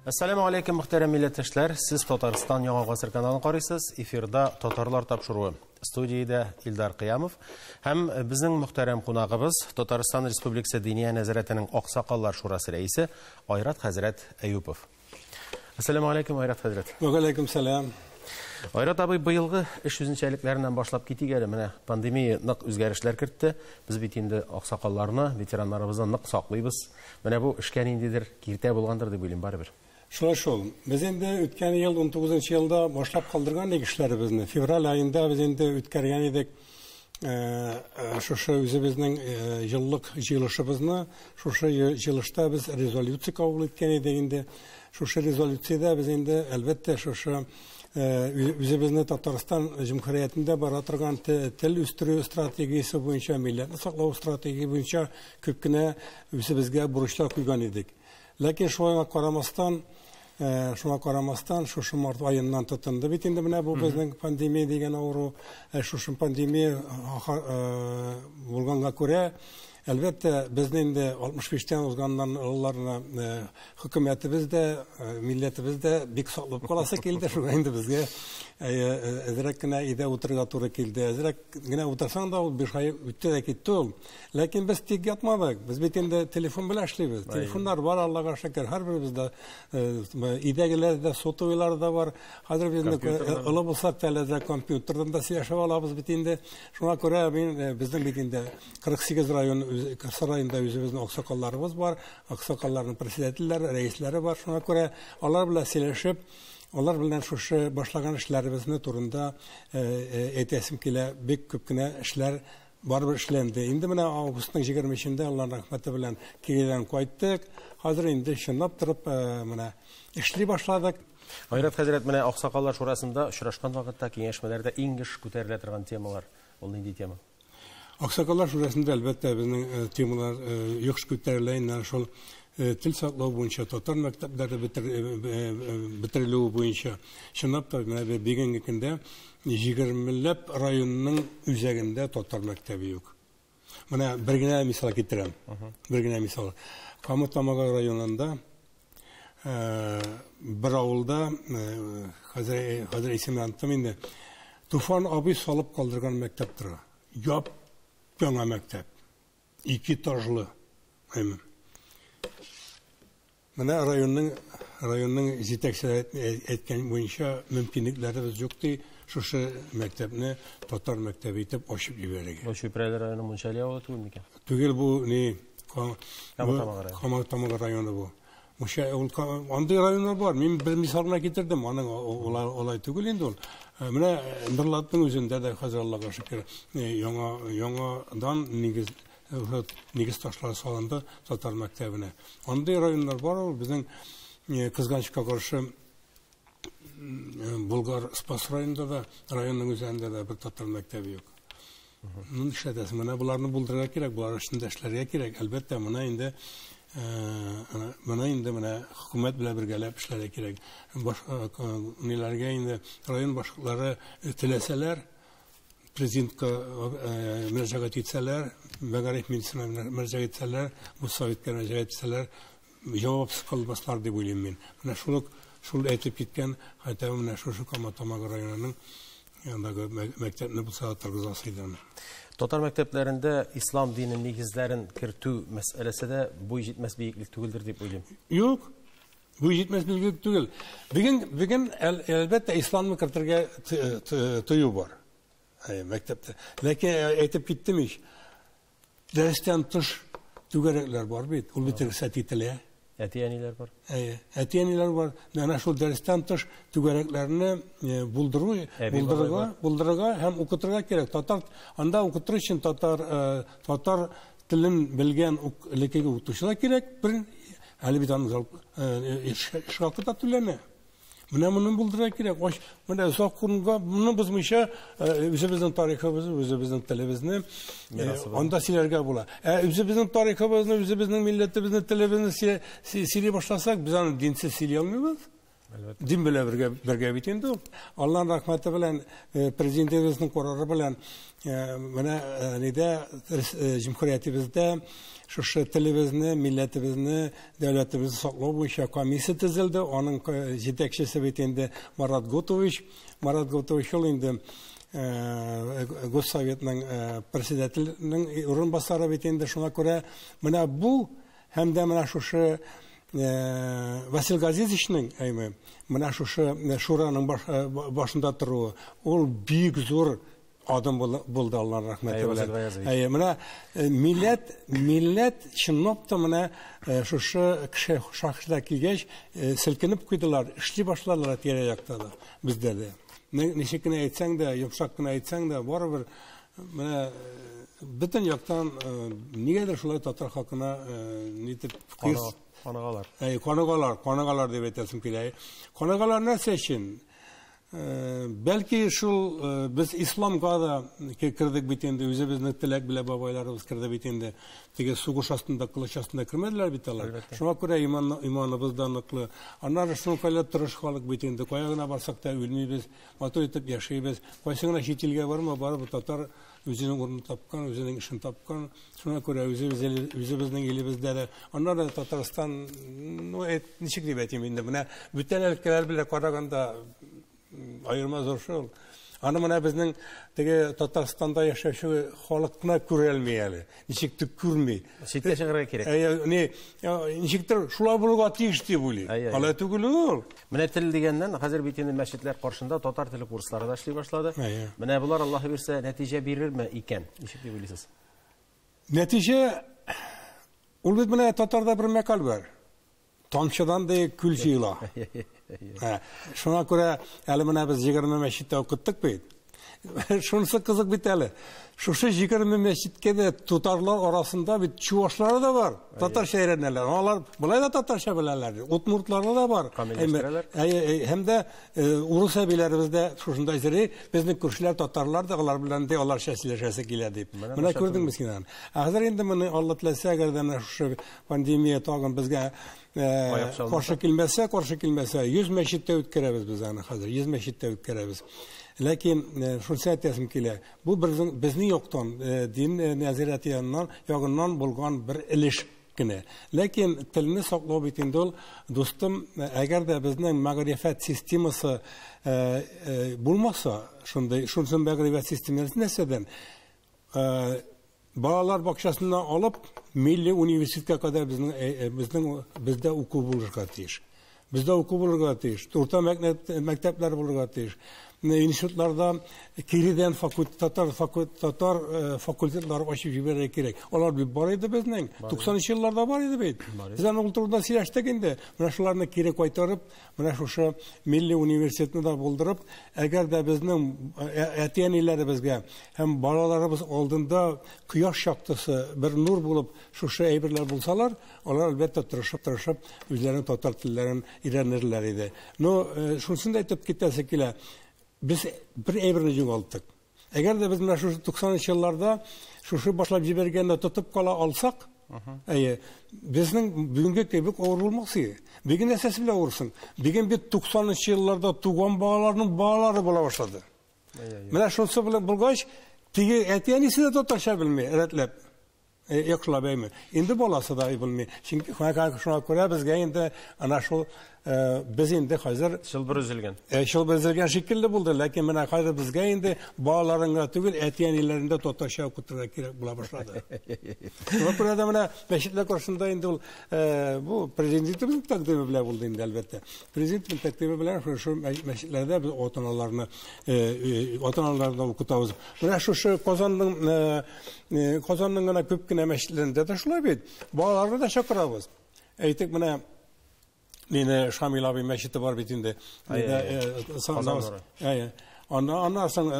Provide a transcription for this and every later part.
Әссәламү алейкум, мөхтәрәм милләттәшләр. Сез Татарстан Яңа Гасыр каналын карыйсыз. Эфирда Татарлар тапшыруы. Студиядә Илдар Кыямов һәм безнең мөхтәрәм кунагыбыз Татарстан Республикасы Диния нәзарәтенең Аксакаллар шурасы рәисе Айрат хәзрәт Әюпов. Әссәламү алейкум, Айрат хәзрәт. Ва алейкум сәлам. Айрат абый, быелгы эш үзенчәлекләреннән башлап китик әле. Менә пандемия нык үзгәрешләр кертте. Без бит инде аксакалларны, ветераннарыбызны нык саклыйбыз. Менә бу эшкә ниндидер киртә булгандыр дип уйлыйм барыбер. Шулай шул. Без инде үткән ел 19 елда башлап калдырган идек эшләребезне. Февраль аенда без инде үткәргән идек шушы үзебезнең еллык җыелышыбызны. Шушы җыелышта без резолюция кабул иткән идек инде. Шушы резолюциядә без инде әлбәттә шушы үзебезне Татарстан Җөмһүриятендә бара торган тел үстерү стратегиясе буенча, милләтне саклау стратегиясе буенча күп кенә үзебезгә бурычлар куйган идек. Ләкин шуңа карамастан, шушы март аеннан тотынды бит инде менә бу безнең пандемия дигән авыру. Шушы пандемия булганга күрә, әлбәттә, безне инде 65-тән узганнан олыларны хөкүмәтебез дә, милләтебез дә бик саклап каласы килде. Шуңа инде безгә әзрәк кенә өйдә утырырга туры килде. Әзрәк генә утырсаң да ул 5 ай үтте дә китте ул. Ләкин без тик ятмадык. Без бит инде телефон белән эшлибез. Телефоннар бар, Аллага шөкер, һәрберебездә, өйдәгеләр дә, сотовыйлар да бар. Хәзер без инде олы булсак та әле дә компьютердан да сөйләшеп алабыз бит инде. Шуңа күрә безнең бит инде 48 район сарайында үзебезнең аксакалларыбыз бар, аксакалларның председательләре, рәисләре бар. Шуңа күрә алар белән сөйләшеп, алар белән шушы башлаган эшләребезне турында әйтәсем килә. Бик күп кенә эшләр барыбер эшләнде. Инде менә августның 23-ндә Аллаһның рәхмәте белән киредән кайттык. Хәзер инде чынлап торып менә эшли башладык. Айрат хәзрәт, менә Аксакаллар шурасында очрашкан вакытта киңәшмәләрдә иң еш күтәрелә торган темалар, ул нинди тема? Аксакаллар шурасында әлбәттә безнең темалар яхшы күтәрелә. Инде шул тел саклау буенча, татар мәктәпләре бетерелүе буенча. Чынлап та менә бүгенге көндә 20ләп районның үзәгендә татар мәктәбе юк. Менә бер генә мисал китерәм. Бер генә мисал. Кама Тамагы районында бер авылда, хәзер исемен оныттым инде, Туфан абый салып калдырган мәктәп тора. Яп яңа мәктәп. 2 этажлы. Менә районның җитәкчеләре әйткән буенча мөмкинлекләребез юк ди, шушы мәктәпне татар мәктәбе итеп ачып җибәрергә. Бу Чүпрәле районы Мунчали авылы түгел микән? Түгел, бу ни, Кама Тамагы районы бу. Мунча, ул андый районнар бар. Мин бер мисал гына китердем, аның алай түгел инде ул. Менә Норлатның үзендә дә хәзер Аллага шөкер, яңадан нигез ташлары салынды татар мәктәбенә. Андый районнар бар ул, безнең Кызганычка каршы Болгар Спас районында да, районның үзендә дә бер татар мәктәбе юк. Моны нишләтәсең? Менә боларны булдырырга кирәк, болар өчен дә эшләргә кирәк. Әлбәттә, моны инде менә хөкүмәт белән бергәләп эшләргә кирәк. Ниләргә инде район башлыклары теләсәләр, президентка мөрәҗәгать итсәләр, мәгариф министрына мөрәҗәгать итсәләр, бу советка мөрәҗәгать итсәләр, җавапсыз калмаслар дип уйлыйм мин. Менә шул әйтеп киткән, хәтта менә шушы Кама Тамагы районының андагы мәктәпне булса да торгызасы иде аны. Татар мәктәпләрендә ислам дине нигезләрен кертү мәсьәләсе дә буй җитмәс биеклек түгелдер дип уйлыйм. Юк, буй җитмәс биеклек түгел. Бүген әлбәттә исламны кертергә тыю бар. Мәктәптә. Ләкин әйтеп киттем ич, дәрестән тыш түгәрәкләр бар бит, ул бит рөхсәт ителә. Әти-әниләр бар. Әйе, әти-әниләр бар. Менә шул дәрестән тыш түгәрәкләрне Әби бабай бар. булдырырга һәм укытырга кирәк. Анда укытыр өчен татар телен белгән элеккеге укытучылар кирәк. Бер, әле бит аның эш хакы да түләнә. Менә моны булдырырга кирәк. Аш, менә озак урынга моны бозмыйча, үзебезнең тарихыбызны, үзебезнең телебезне, Мирасыбызны. анда сөйләргә була. Ә үзебезнең тарихыбызны, үзебезнең милләтебезне, телебезне сөйли башласак, без аны динсез сөйли алмыйбыз. Дин белән бергә, бергә бит инде ул. Аллаһның рәхмәте белән, президентыбызның карары белән, менә нидә җөмһүриятебездә шушы телебезне, милләтебезне, дәүләтебезне саклау буенча комиссия төзелде. Аның җитәкчесе бит инде Марат Готович. Марат Готович ул инде Госсоветның председателенең урынбасары бит инде. Шуңа күрә менә бу һәм дә менә шушы Васил Газизовичның, әйме, менә шушы шураның башында торуы, ул бик зур адым булды, Аллаһ рәхмәте белән. Әйе, менә милләт, милләт чынлап та менә шушы кеше шәхесләр килгәч, селкенеп куйдылар, эшли башладылар тирә-якта да, бездә дә. Ничек кенә әйтсәң дә, йомшак кына әйтсәң дә, барыбер менә бөтен яктан нигәдер шулай татар халкына нитеп каныгалар. Әй, каныгалар, каныгалар дип әйтәсем килә. Каныгалар нәрсә өчен? Бәлки шул без исламга да кердек бит инде, үзебезнең теләк белән бабайларыбыз керде бит инде. Теге сугыш астында, кылыч астында кермәделәр бит алар. Шуңа күрә иманыбыз да ныклы. Аннары шул кадәр тырыш халык бит инде. Кая гына барсак та үлмибез, матур итеп яшибез. Кайсы гына чит илгә барма, барыбер татар үзенең урынын тапкан, үзенең эшен тапкан. Шуңа күрә үзебез, үзебезнең илебездә дә. Аннары Татарстан, ну, ничек дип әйтим инде, менә бүтән өлкәләр белән караганда аерма зур шул. Аны менә безнең теге Татарстанда яшәүче халык кына күрә алмый әле. Ничектер күрми. Читкә чыгарга кирәк. Әйе, не, ничектер шулай булырга тиеш дип уйлый. Алай түгел ул. Менә тел дигәннән, хәзер бит инде мәчетләр каршында татар теле курслары да эшли башлады. Менә болар, Аллаһ бирсә, нәтиҗә бирерме икән? Ничек дип уйлыйсыз? Нәтиҗә ул бит менә татарда бер мәкаль бар. Тамчыдан да күл җыела. Шуңа күрә әле менә без 20 мәчеттә укыттык бит. Шунысы кызык бит әле. Шушы 20 мәчеткә дә татарлар арасында бит чувашлары да бар. Татарча өйрәнәләр. Алар болай да татарча беләләр. Удмуртлары да бар. Һәм дә урыс әбиләребез дә шушында йөри. Безнең күршеләр татарлар да алар белән дә аларча сөйләшәсе килә дип. Менә күрдеңме син аны? Ә хәзер инде моны Алла теләсә, әгәр дә менә шушы пандемия тагын безгә каршы килмәсә, каршы килмәсә, 100 мәчеттә үткәрәбез без аны хәзер, 100 мәчеттә үткәрәбез. Ләкин шунысы әйтәсем килә, бу безнең яктан, дин нәзарәте ягыннан булган бер өлеш кенә. Ләкин телне саклау бит инде ул, дустым, әгәр дә безнең мәгърифәт системасы булмаса, шундый, шунсын мәгърифәт системасы нәрсәдән? Балалар бакчасыннан алып милли университетка кадәр бездә уку булырга тиеш. Бездә уку булырга тиеш, урта мәктәпләр булырга тиеш. Институтларда киридән татар факультетлары ачып җибәрергә кирәк. Алар бит бар иде безнең. 90 елларда бар иде бит. Без аны ул турыда сөйләштек инде. Менә шуларны кире кайтарып, менә шушы милли университетны да булдырып, әгәр дә безнең әти-әниләребезгә һәм балаларыбыз алдында кояш яктысы бер нур булып шушы әйберләр булсалар, алар әлбәттә тырышып-тырышып үзләренең татар телләрен өйрәнерләр иде. Но шунысын да әйтеп китәсе килә. Без бер әйберне югалттык. Әгәр дә без менә шушы 90 елларда шушы башлап җибәргәнне тотып кала алсак, әйе, безнең бүгенге кебек авыр булмас иде. Бүген нәрсәсе белән авырсың? Бүген бит 90 елларда туган балаларның балалары була башлады. Менә шунысы белән булгач, теге әти-әнисе дә татарча белми, рәтләп. Яхшылап әйме. Инде баласы да белми. Чөнки шуңа күрә безгә инде ана шул без инде хәзер чылбыр өзелгән. Чылбыр өзелгән шикелле булды, ләкин менә хәзер безгә инде балаларын гына түгел, әти-әниләрен дә татарча укытырга кирәк була башлады. Шуңа күрә дә менә мәчетләр каршында инде ул бу президентыбызның тәкъдиме белән булды инде, әлбәттә. Президентның тәкъдиме белән шушы мәчетләрдә без ата-аналарны ата-аналарны укытабыз. Менә шушы Казанның гына күп кенә мәчетләрендә дә шулай бит. Балаларны да чакырабыз. Әйтик, менә мине Шамил абый мәчете бар бит инде. Аннан соң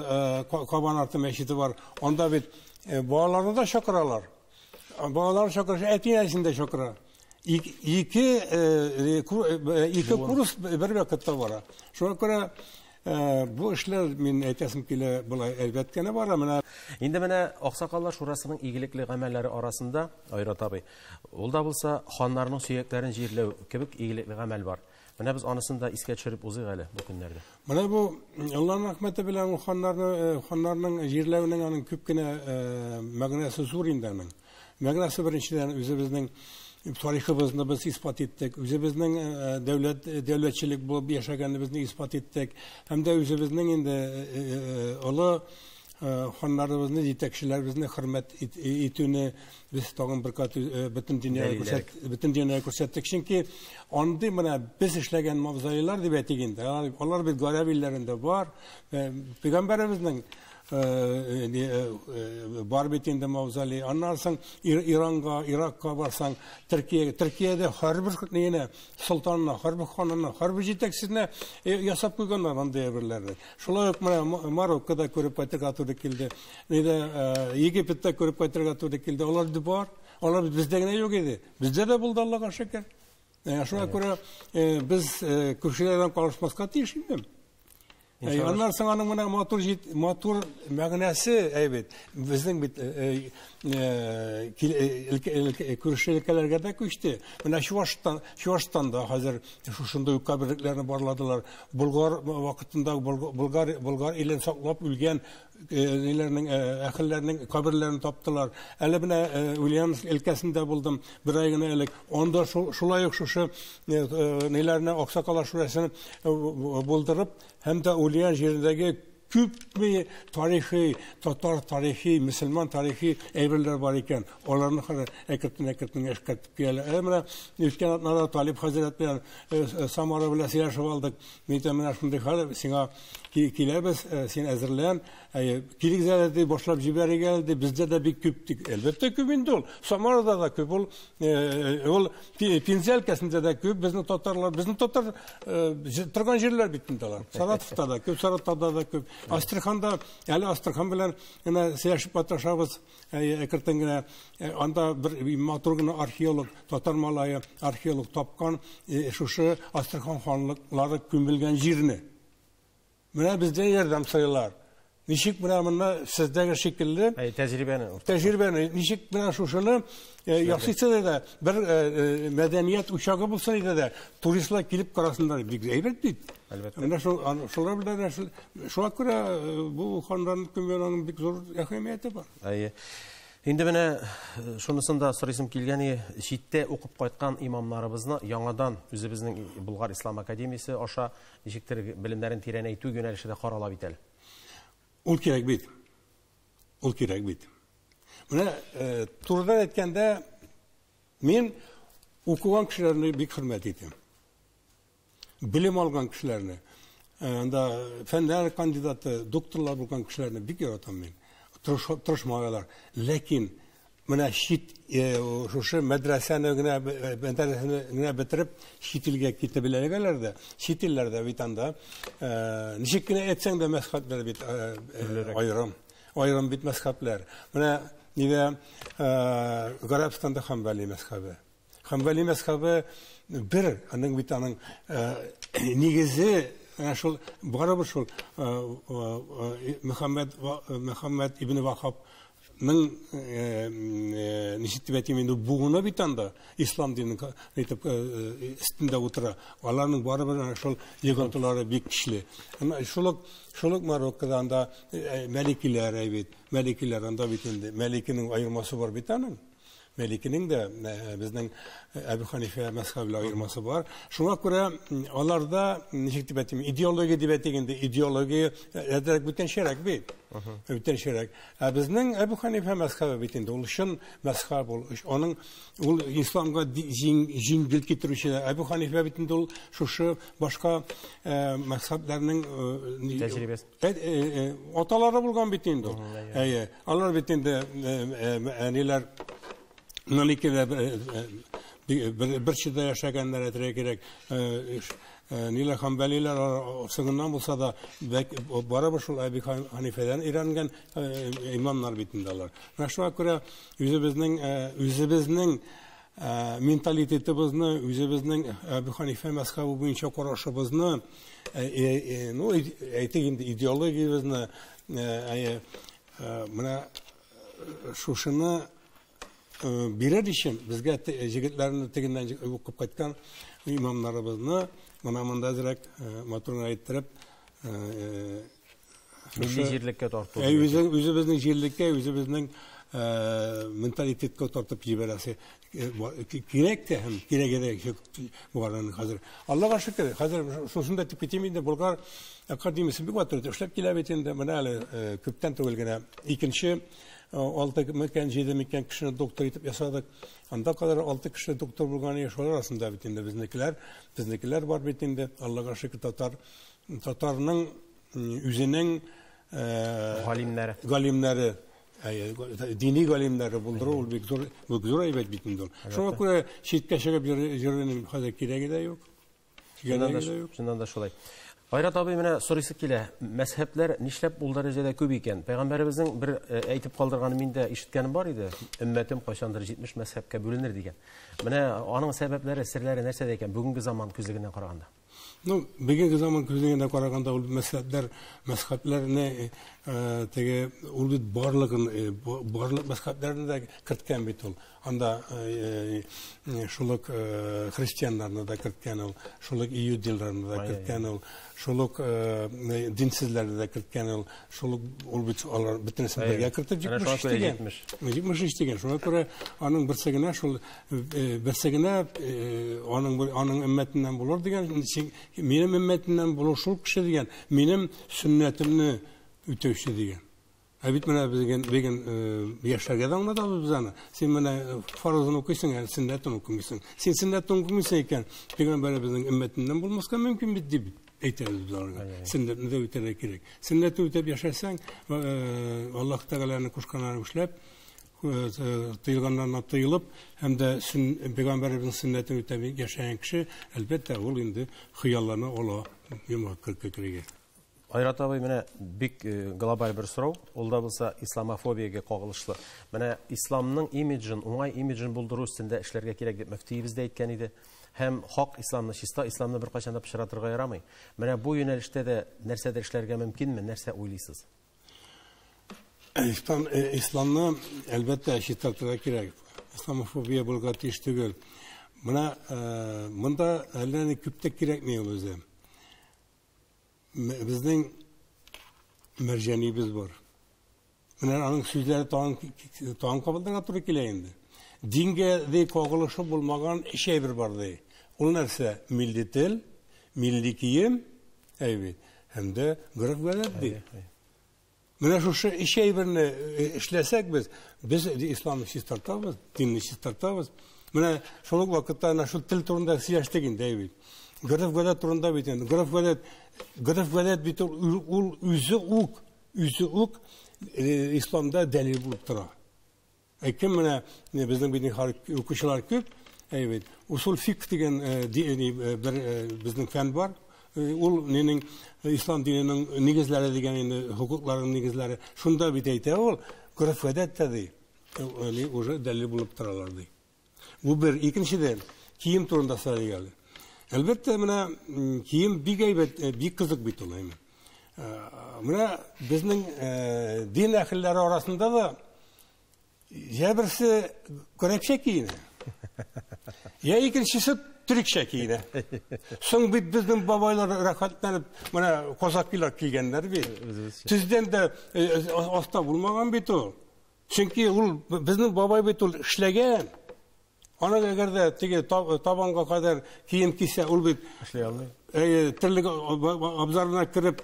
Кабан арты мәчете бар. Анда бит балаларны да чакыралар. Балаларны чакыра, әти-әнисен дә чакыра. Ике курс бер вакытта бара. Шуңа күрә бу эшләр, мин әйтәсем килә, болай әлбәттә генә бара. Менә инде менә Аксакаллар шурасының игелекле гамәлләре арасында, Айрат абый, ул да булса ханнарның сөякләрен җирләү кебек игелекле гамәл бар. Менә без анысын да искә төшереп узыйк әле бу көннәрдә. Менә бу Аллаһның рәхмәте белән ул ханнарны, ханнарның җирләвенең аның күп кенә мәгънәсе зур инде аның. Мәгънәсе беренчедән үзебезнең тарихыбызны без исбат иттек, үзебезнең дәүләт дәүләтчелек булып яшәгәнебезне исбат иттек һәм дә үзебезнең инде олы ханнарыбызны, җитәкчеләребезне хөрмәт итүне без тагын бер кат бөтен дөньяга күрсәт, бөтен дөньяга күрсәттек. Чөнки андый менә без эшләгән мавзолейлар дип әйтик инде, алар бит гарәп илләрендә бар. Пәйгамбәребезнең бар бит инде мавзолей. Аннан соң Иранга, Иракка барсаң, Төркиягә, Төркиядә һәрбер нигенә, солтанына, һәрбер ханына, һәрбер җитәкчесенә ясап куйганнар андый әйберләрне. Шулай ук менә Мароккода күреп кайтырга туры килде. Нидә Египетта күреп кайтырга туры килде. Алар да бар. Алар бездә генә юк иде. Бездә дә булды, Аллага шөкер. Шуңа күрә без күршеләрдән калышмаска тиеш инде. Аннан соң аның менә матур матур мәгънәсе әйбәт. Безнең бит күрше өлкәләргә дә күчте. Менә Чувашстан, Чувашстанда хәзер шушындый ук каберлекләрне барладылар. Болгар вакытында Болгар Болгар илен саклап үлгән ниләрнең әһелләрнең каберләрен таптылар. Әле менә Ульяновск өлкәсендә булдым бер ай гына элек. Анда шулай ук шушы ниләрне Аксакалар шурасен булдырып һәм дә Ульян җирендәге күпме тарихи, татар тарихи, мөселман тарихи әйберләр бар икән. Аларны хәзер әкрен-әкрен эшкәртеп киләләр. Әле менә үткән атнада Талип хәзрәт белән Самара белән сөйләшеп алдык. Мин әйтәм, менә шундый хәл, сиңа киләбез, син әзерлән. Килегез әле дип башлап җибәрик әле дип, бездә дә бик күп дип. Әлбәттә күп инде ул. Самарада да күп ул. Ул Пенза өлкәсендә дә күп безнең татарлар, безнең татар торган җирләр бит инде алар. Саратовта да күп, Саратовта да күп. Астраханда, әле Астрахан белән генә сөйләшеп маташабыз, әкертен генә. Анда бер матур гына археолог, татар малае археолог тапкан шушы Астрахан ханлыклары күмелгән җирне. Менә бездән ярдәм сорыйлар. Ничек менә монда сездәге шикелле тәҗрибәне тәҗрибәне ничек менә шушыны ясыйсыз да бер мәдәният учагы булса иде дә туристлар килеп карасыннар бик әйбәт бит. Әлбәттә. Менә шул шулар белән шуңа күрә бу ханнарның күмүенең бик зур әһәмияте бар. Әйе. Инде менә шунысын да сорыйсым килгән, читтә укып кайткан имамнарыбызны яңадан үзебезнең Болгар Ислам академиясе аша ничектер белемнәрен тирәнәйтү юнәлеше дә карала бит әле. Ул кирәк бит. Ул кирәк бит. Менә турыдан әйткәндә, мин укыган кешеләрне бик хөрмәт итәм. Белем алган кешеләрне, анда фәннәр кандидаты, докторлар булган кешеләрне бик яратам мин. Тырышмагалар. Ләкин менә чит шушы мәдрәсәне генә мәдрәсәне генә бетереп чит илгә китеп беләләр дә, чит илләрдә бит анда ничек кенә әйтсәң дә мәзһәбләр бит аерым, аерым бит мәзһәбләр. Менә нидә Гарәбстанда Ханбали мәзһәбе. Ханбали мәзһәбе бер, аның бит аның нигезе менә шул барыбер шул Мөхәммәд Мөхәммәд ибн Вахаб ның ничек дип әйтим инде буыны бит анда ислам динен әйтеп өстендә утыра. Аларның барыбер шул йогынтылары бик көчле. Шул ук шул ук Мароккода анда мәликиләр бит, мәликиләр анда бит инде мәликенең аермасы бар бит аның. Мәликенең дә безнең Әбу Ханифә мәзһәбе белән аермасы бар. Шуңа күрә аларда ничек дип әйтим, идеология дип әйтик инде, идеология әзрәк бүтәнчәрәк бит. Бүтәнчәрәк. Ә безнең Әбу Ханифә мәзһәбе бит инде ул чын мәзһәб ул. Аның ул исламга җиңел китерүче. Әбу Ханифә бит инде ул шушы башка мәзһәбләрнең тәҗрибәсе. Аталары булган бит инде. Әйе. Алар бит инде әниләр Маликеләр бер читтә яшәгәннәр әйтергә кирәк. Ниләр Ханбалиләр соңыннан булса да барыбер шул Әби Ханифәдән өйрәнгән имамнар бит инде алар. Менә шуңа күрә үзебезнең үзебезнең менталитетыбызны, үзебезнең Әбу Ханифә мәзһәбе буенча карашыбызны, ну, әйтик инде идеологиябезне, менә шушыны бирер өчен безгә җегетләрне тегеннән укып кайткан имамнарыбызны менә монда әзрәк матур гына иттереп милли җирлеккә тарту. Үзебезнең җирлеккә, үзебезнең менталитетка тартып җибәрәсе кирәк тә һәм кирәге дә булганын хәзер. Аллага шөкер, хәзер шусын да дип китим инде, Болгар академиясе бик матур эшләп килә бит инде. Менә әле күптән түгел генә икенче 6 микән, 7 микән кешене доктор итеп ясадык. Анда кадәр 6 кеше доктор булган, шулар арасында бит инде безнекеләр бар бит инде. Аллага шөкер, татарның үзенең галимнәре, дини галимнәре булдыру ул бик зур, бик зур әйбәт бит инде ул. Шуңа күрә читкә чыгып йөрүнең хәзер кирәге дә юк. Чыннан да шулай. Айрат абый, менә сорыйсы килә, мәзһәбләр нишләп ул дәрәҗәдә күп икән? Пәйгамбәребезнең бер әйтеп калдырганы мин дә ишеткәнем бар иде. Өммәтем кайчандыр 70 мәзһәбкә бүленер дигән. Менә аның сәбәпләре, серләре нәрсәдә икән бүгенге заман күзлегеннән караганда? Ну, бүгенге заман күзлегеннән караганда ул мәзһәбләрне теге ул бит барлыгын, барлык мәзһәбләрне дә керткән бит ул. Анда шул ук христианнарны да керткән ул, шул ук иудейларны да керткән ул, шул ук динсезләрне дә керткән ул, шул ук ул бит алар бөтенесен бергә кертеп 73 дигән. 73 дигән. Шуңа күрә аның берсе генә шул берсе генә аның өммәтеннән булыр дигән, минем өммәтемнән булыр шул кеше дигән, минем сөннәтемне үтәүче дигән. Ә бит менә бүген яшьләргә дә аңлатабыз без аны. Син менә фарызын укыйсың, ә сөннәтен укымыйсың. Син сөннәтен укымыйсың икән, пәйгамбәребезнең өммәтеннән булмаска мөмкин бит дип әйтәбез без аларга. Сөннәтне дә үтәргә кирәк. Сөннәтне үтәп яшәсәң, Аллаһ Тәгаләнең кушканнарын эшләп, тыелганнарына тыелып, һәм дә пәйгамбәребезнең сөннәтен үтәп яшәгән кеше, әлбәттә, ул инде хыяллана ала йомгак керергә. Айрат абый, менә бик глобаль бер сорау, ул да булса исламофобиягә кагылышлы. Менә исламның имиджын, уңай имиджын булдыру өстендә эшләргә кирәк дип мөфтиебез дә әйткән иде. Һәм хак исламны, чиста исламны беркайчан да пычратырга ярамый. Менә бу юнәлештә дә нәрсәдер эшләргә мөмкинме, нәрсә уйлыйсыз? Исламны әлбәттә чистартырга кирәк. Исламофобия булырга тиеш түгел. Менә монда әллә ни күп тә кирәкми ул үзе. Безнең мәрҗәнибез бар. Менә аның сүзләре тагын кабатларга туры килә инде. Дингә ди кагылышы булмаган өч әйбер бар ди. Ул нәрсә? Милли тел, милли кием, әйбит, һәм дә гореф-гадәт ди. Менә шушы өч әйберне эшләсәк без исламны чистартабыз, динне чистартабыз. Менә шул ук вакытта әнә шул тел турында сөйләштек инде, әйбит. Гореф-гадәт турында бит инде. Гореф-гадәт бит ул үзе үк исламда дәлил булып тора. Ә кем менә безнең бит укучылар күп, әйбит. Усул фикх дигән бер безнең фән бар. Ул нинең ислам диненең нигезләре дигән инде, хукукларының нигезләре. Шунда бит әйтә ул, гореф-гадәт тә ди. Уже дәлил булып торалар ди. Бу бер. Икенчедән, кием турында сорыйк әле. Әлбәттә, менә кием бик әйбәт, бик кызык бит ул, әйме. Менә безнең дин әһелләре арасында да я берсе гарәпчә киенә, я икенчесе төрекчә киенә. Соң бит безнең бабайлар рәхәтләнеп, менә казакилар кигәннәр бит. Тиздән дә аста булмаган бит ул. Чөнки ул безнең бабай бит ул эшләгән. Аны әгәр дә теге табанга кадәр кием кисә, ул бит эшли алмый. Терлек абзарына кереп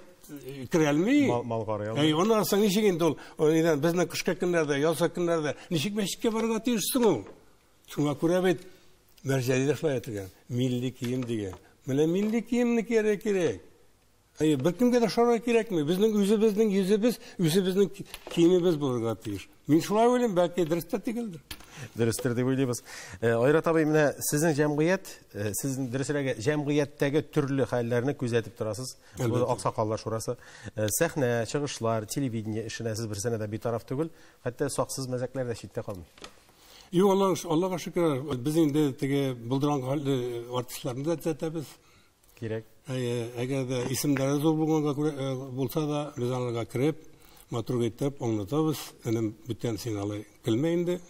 керә алмый. Мал карый алмый. Аннан соң ничек инде ул, безнең кышкы көннәрдә, язгы көннәрдә ничек мәчеткә барырга тиеш соң ул? Шуңа күрә бит Мәрҗани дә шулай әйтелгән, милли кием дигән. Менә милли киемне кияргә кирәк. Әйе, беркемгә дә шарга кирәкми. Безнең үзебезнең йөзебез, үзебезнең киемебез булырга тиеш. Мин шулай уйлыйм, бәлки дөрес тә түгелдер. Дөрестер дип уйлыйбыз. Айрат абый, менә сезнең җәмгыять, сезнең дөресрәге җәмгыятьтәге төрле хәлләрне күзәтеп торасыз. Бу Аксакаллар шурасы. Сәхнә, чыгышлар, телевидение эшенә сез берсенә дә битараф түгел, хәтта саксыз мәзәкләр дә читтә калмый. Юк, Аллаһка шөкер, без инде теге булдырган хәлле артистларны да төзәтәбез. Кирәк. Әгәр дә исемнәре зур булганга күрә булса да, без аларга кереп, матур итеп аңлатабыз. Энем, бүтән син алай килмә инде.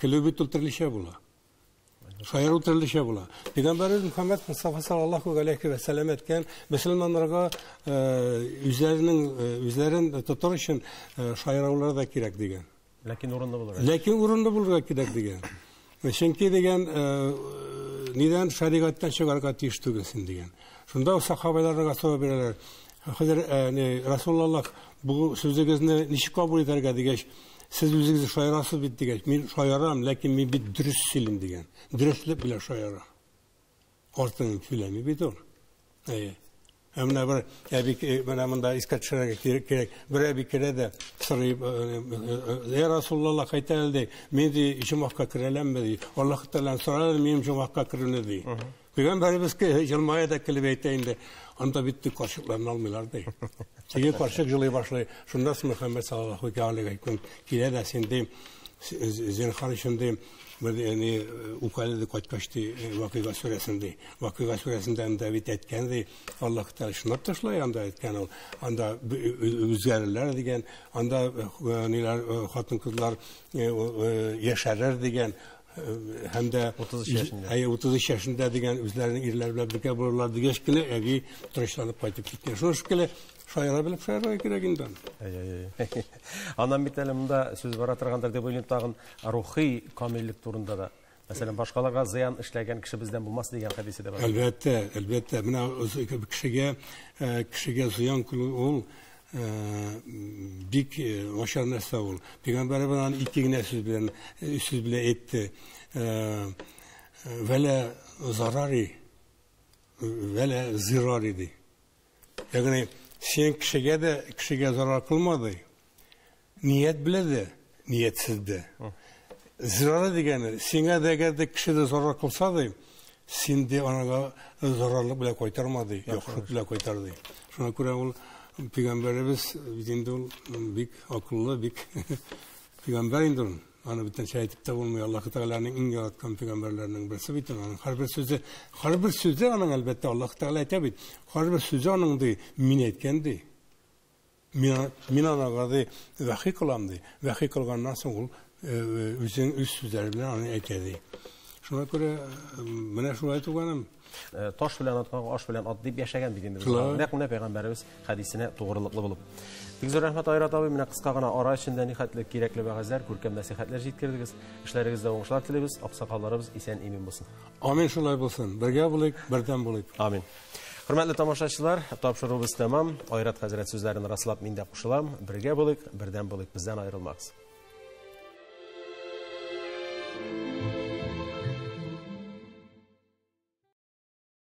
Көлү бит ул төрлечә була. Шаяру төрлечә була. Пәйгамбәребез Мөхәммәд Мустафа саллаллаһу галәйһи вә сәлләм әйткән, мөселманнарга үзләренең үзләрен тотар өчен шаярулар да кирәк дигән. Ләкин урынлы булырга. Ләкин урынлы булырга кирәк дигән. Чөнки дигән нидән шәригатьтән чыгарга тиеш түгелсең дигән. Шунда сахабаларга сорау бирәләр. Хәзер Расулуллаһ бу сүзегезне ничек кабул итәргә дигәч, сез үзегез шаярасыз бит дигәч, мин шаярам, ләкин мин бит дөрес сөйлим дигән. Дөреслек белән шаяра. Артын сөйләми бит ул. Әйе. Ә менә бер әби, менә монда искә төшерергә кирәк. Бер әби керә дә сорый, "Я Расулуллаһ, әйт әле", ди. Мин ди җомахка керәләмме ди. Аллаһ Тәгаләдән сорар минем җомахка керүне ди. Пәйгамбәребез җылмая да килеп әйтә инде. Анда бит карчыкларны алмыйлар ди. Теге карчык җылый башлый. Шунда соң Мөхәммәд саллаллаһу алейһи ва сәлләм килә дә син ди, зинһар өчен ди, бер ни укалы ди кайткач ди, Вакыйга сүрәсен ди. Вакыйга сүрәсендә анда бит әйткән ди, Аллаһ Тәгалә чынлап та шулай анда әйткән ул. Анда үзгәрерләр дигән, анда ниләр хатын-кызлар яшәрер дигән, һәм дә 33 яшендә. Әйе, 33 яшендә дигән үзләренең ирләре белән бергә булырлар дигәч кенә әби тырышланып кайтып киткән. Шуны шикелле шаяра белеп шаярырга кирәк инде. Әй. Аннан бит әле монда сүз бара торгандыр дип уйлыйм, тагын рухи камиллек турында да. Мәсәлән, башкаларга зыян эшләгән кеше бездән булмас дигән хәдисе дә бар. Әлбәттә, әлбәттә. Менә кешегә кешегә зыян кылу ул бик начар нәрсә ул. Пәйгамбәребез аны ике генә сүз белән сүз белән әйтте. Вәлә зарари, вәлә зирари ди. Ягъни син кешегә дә кешегә зарар кылма ди. Ният белә дә, ниятсез дә. Зирары дигәне, сиңа да әгәр дә кеше дә зарар кылса ди, син дә анага зарарлык белән кайтарма ди, яхшылык белән кайтар ди. Шуңа күрә ул пәйгамбәребез бит инде ул бик акыллы, бик пәйгамбәр инде ул. Аны бүтәнчә әйтеп тә булмый. Аллаһ Тәгаләнең иң яраткан пәйгамбәрләренең берсе бит ул. Аның һәрбер сүзе, һәрбер сүзе аның әлбәттә Аллаһ Тәгалә әйтә бит. Һәрбер сүзе аның ди, мин әйткән ди. Мин анага ди, вәхи кылам ди. Вәхи кылганнан соң ул үзенең үз сүзләре белән аны әйтә ди. Шуңа күрә менә шулай туганым. Таш белән атканга аш белән ат дип яшәгән бит инде. Нәкъ менә пәйгамбәребез хәдисенә тугрылыклы булып. Бик зур рәхмәт, Айрат абый, менә кыска гына ара эчендә нихәтле кирәкле вәгазьләр, күркәм нәсихәтләр җиткердегез. Эшләрегездә уңышлар телибез, аксакалларыбыз исән-имин булсын. Амин, шулай булсын. Бергә булыйк, бердәм булыйк. Амин. Хөрмәтле тамашачылар, тапшыруыбыз тәмам. Айрат хәзрәт сүзләрен раслап мин дә кушылам. Бергә булыйк, бердәм булыйк, бездән аерылмагыз.